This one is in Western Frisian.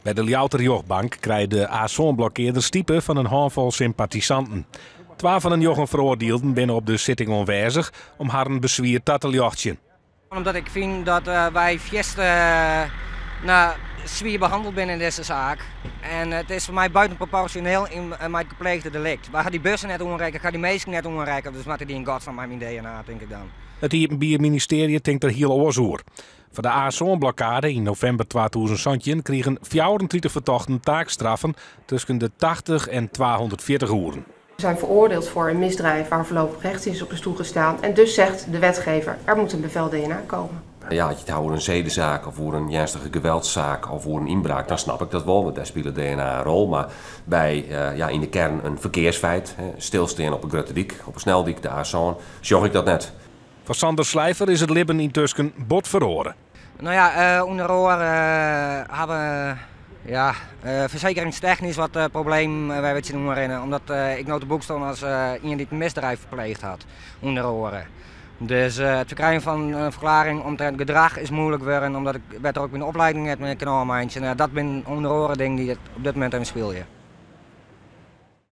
By de Ljouwerter rjochtbank krije de A-sânblokkearders stipe fan in hânfol sympatisanten. Twa fan de njoggen feroardielden binne op de sitting oanwêzich om harren beswier ta te ljochtsjen. Omdat ik fyn dat wy fierste swier behanneld binne yn dizze saak. En it is foar my buitenproportioneel mei it gepleegde delikt. Wy ha dy bussen net oanrekke, ik ha dy minsken net oanrekke, dus moatte dy yn godsnamme mei myn DNA, tink ik dan. It Iepenbier Ministearje tinkt der hiel oars oer. Foar de A-sânblokkade yn novimber 2017 krigen 34 fertochten taakstraffen tusken de 80 en 240 oeren. Ze zijn veroordeeld voor een misdrijf waar voorlopig hechtenis op is toegestaan. En dus zegt de wetgever, er moet een bevel DNA komen. Ja, as je it ha oer in sedesaak of oer in earnstige geweldssaak of oer in ynbraak, dan snap ik dat wol, want dêr spilet DNA in rol. Mar by ja, yn de kearn in ferkearsfeit, stilstean op 'e grutte dyk, op 'e sneldyk, de A-sân, sjoch ik dat net. Foar Sander Slijver is it libben yntusken bot feroare. No ja, ûnder oare ha we ja, fersekeringstechnysk wat problemen wêr't we tsjinoan rinne, omdat ik no te boek stean as ien dy't in misdrijf pleegd hat, ûnder oare. Dus it ferkrijen fan in ferklearring omtrint gedrach is moeilik wurden, omdat ik better ook myn oplieding net mear kin ôfmeitsje. No, dat binne ûnder oare dingen dy't op dit momint even spylje.